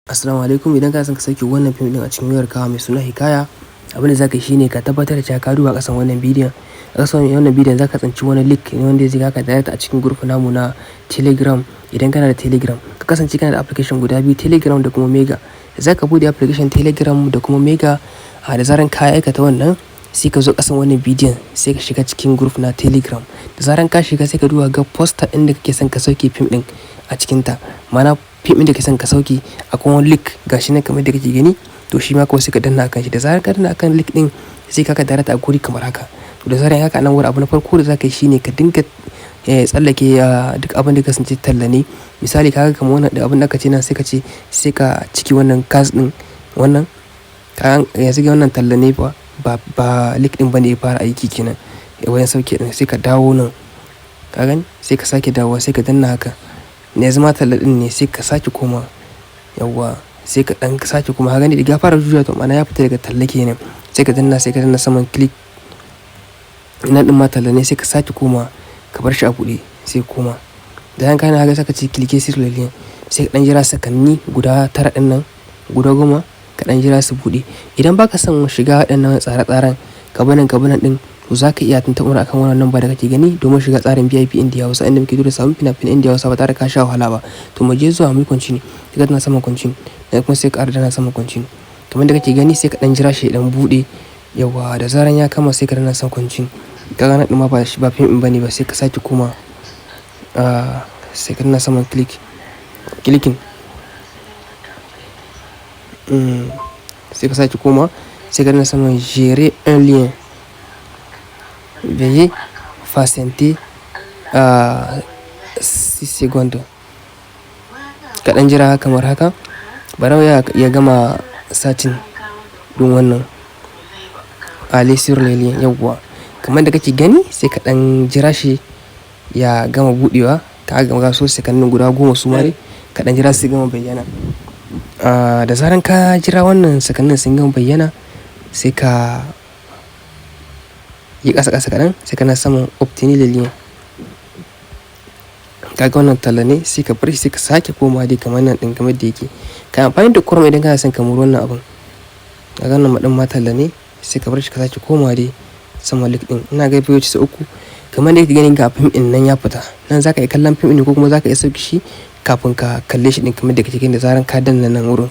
Assalamu alaikum. Idan kana son ka sauke wannan fim ɗin a cikin wayarka mai suna Hikaya, abin da za ka yi shine ka tabbatar da cewa ka duba ƙasan wannan bidiyon. A ƙasan wannan bidiyon za ka tsinci wani link ne wanda zai kai ka direct a cikin group namu na Telegram. Idan kana da Telegram, ka kasance kana da application guda biyu, Telegram da kuma Mega. Za ka buɗe application Telegram da kuma Mega. A da zaran ka aikata wannan, sai ka zo ƙasan wannan bidiyon, sai ka shiga cikin group na Telegram. Da zaran ka shiga, sai ka duba ga poster ɗin da kake son ka sauke fim ɗin a cikinta. Ma'ana, fim ɗin da kake son ka sauke, akwai wani link, gashi nan kamar yadda kake gani. To, shi ma kawai sai ka danna akan shi. Da zaran ka danna akan link ɗin, sai ka direct a guri kamar haka. To, da zaran haka nan wurin, abu na farko da za ka yi shine ka dinga tsallake duk abin da ya kasance talla ne. Misali, ka ga kamar wannan abin da aka ce nan, sai ka ce sai ka ciki wannan case ɗin wannan. Yanzu wannan talla ne, ba link ɗin bane ya fara aiki kenan wajen sauke ɗin. Sai ka dawo nan, ka gani, sai ka sake dawowa, sai ka danna haka. Yanzu ma talla ɗin ne, sai ka sake koma. Yauwa, sai ka ɗan sake koma. Ka gani, da ya fara juyawa, to ma'ana ya fita daga talla kenan. Sai ka danna, sai ka danna saman click. Nan ɗin ma talla ne, sai ka sake koma, ka bar shi a buɗe, sai koma. Da zaran ka haka, sai ka ce cliquer sur le lien. Sai ka ɗan jira sakanni guda 9 ɗin nan, guda 10, ka ɗan jira su buɗe. Idan ba ka son shiga waɗannan tsare-tsaren ka bi nan ɗin, to za ka iya tuntuɓar akan wannan number da kake gani domin shiga tsarin VIP India Hausa, inda muke tura sabbin fina-finan India Hausa ba tare da ka sha wahala ba. To, mu je zuwa mu yi continue. Sai ka danna saman continue. Daga kuma sai ka ƙara danna saman continue. Kamar yadda kake gani, sai ka ɗan jira shi ya ɗan buɗe. Yauwa, da zaran ya kama, sai ka danna saman continue. Ka ga nan ɗin ma ba shi ba fim ɗin bane ba, sai ka sake koma. Sai ka danna saman click. Clicking. Sai ka sake koma, sai ka danna saman gérer un lien. Veuillez patienter 6 secondes. Ka ɗan jira kamar haka. Bari ya gama searching ɗin wannan. Aller sur le lien, yauwa. Kamar da kake gani, sai ka ɗan jira shi ya gama buɗewa. Ka ga su sakannin guda 10 su ma dai. Ka ɗan jira su gama bayyana. Da zaran ka jira wannan sakannin sun gama bayyana, sai ka yi ƙasa ƙasa kaɗan, sai ka na saman obtenir le lien. Ka ga wannan talla ne, sai ka bar shi, sai ka sake komawa dai kamar nan ɗin, kamar da yake. Ka yi amfani da Chrome idan kana son ka mori wannan abun. Ka ga wannan ɗin ma talla ne, sai ka bar shi, ka sake komawa dai saman link ɗin. Ina ga bai wuce sau uku. Kamar da kake gani, ga fim ɗin nan ya fita. Nan za ka iya kallon fim ɗin ko kuma za ka iya sauke shi kafin ka kalle shi ɗin, kamar da kake gani, da zaran ka danna nan wurin.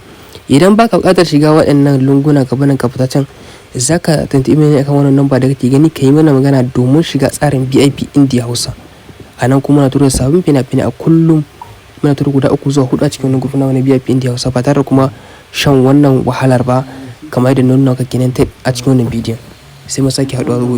Idan ba ka buƙatar shiga waɗannan lunguna, ka bi nan ka fita can, za ka tuntuɓe ni akan wannan number da kake gani, ka yi mana magana domin shiga tsarin VIP India Hausa. A nan kuma muna tura sabbin fina-finai a kullum. Muna tura guda uku zuwa huɗu a cikin wannan group namu na VIP India Hausa ba tare da kuma shan wannan wahalar ba, kamar yadda na nuna maka kenan a cikin wannan bidiyon. Sai mu sake haɗuwa gobe.